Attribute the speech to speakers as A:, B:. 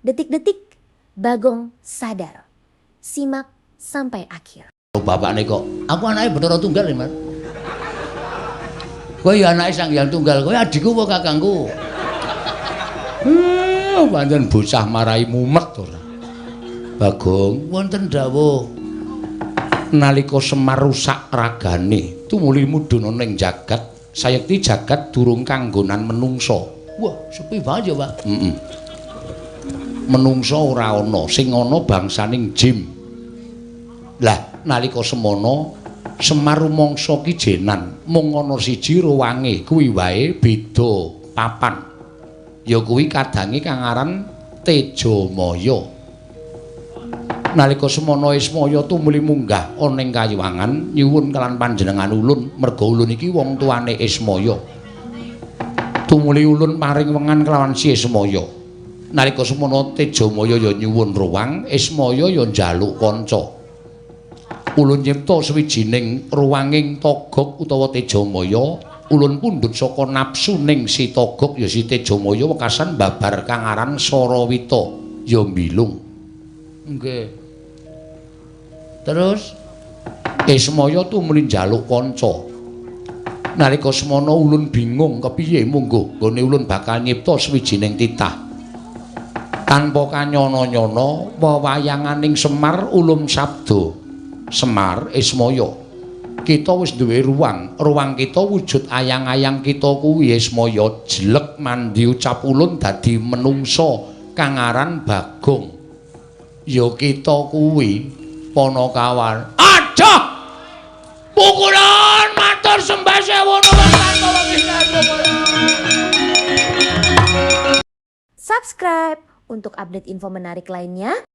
A: Detik-detik Bagong sadar. Simak sampai akhir.
B: Bapakne kok, aku anake Bathara Tunggal ya, Mas. Kowe ya anake Sang Hyang Tunggal, kowe adikku apa kakangku? Pancen bocah marai mumet ora. Bagong, wonten dawuh. Nalika Semar rusak ragane, tumuli mudhun ning jagat, sayekti jagat durung kanggonan menungsa. Wah, sepi banget ya, Pak. Heeh. Menungsa ora ana, sing ana bangsaning jim. Lah, nalika semono Semar rumangsa kijenan, mung ana siji ruwange, kuwi wae beda papan. Ya kuwi kadange kang aran Tejamaya. Nalika semono Ismaya tumuli munggah ana ing kayuwangan nyuwun kelan panjenengan ulun, merga ulun iki wong tuane Ismaya. Tumuli ulun paring wengan kelawan si Ismaya. Nalika semono Tejamaya ya nyuwun ruwang, Ismaya ya njaluk kanca. Ulun nyipta sawijining ruwanging Togog utawa Tejamaya, ulun pundhut saka nafsuning si Togog ya si Tejamaya wekasan babar kang aran Sarawita ya mbilung. Nggih. Terus Ismaya tumuli njaluk kanca. Nalika semono ulun bingung kepiye mungguh nggone ulun bakal nyipta sawijining titah. Tanpa kanyana-nyana wewayanganing Semar ulun sabda, Semar Ismaya, kita wis duwe ruang, ruang kita wujud ayang-ayang kita kuwi Ismaya jelek mandi ucap ulun dadi menungsa kang aran Bagong. Ya kita kuwi Panakawan. Aduh! Pukulan matur sembah sewu nuwun.
A: Subscribe untuk update info menarik lainnya.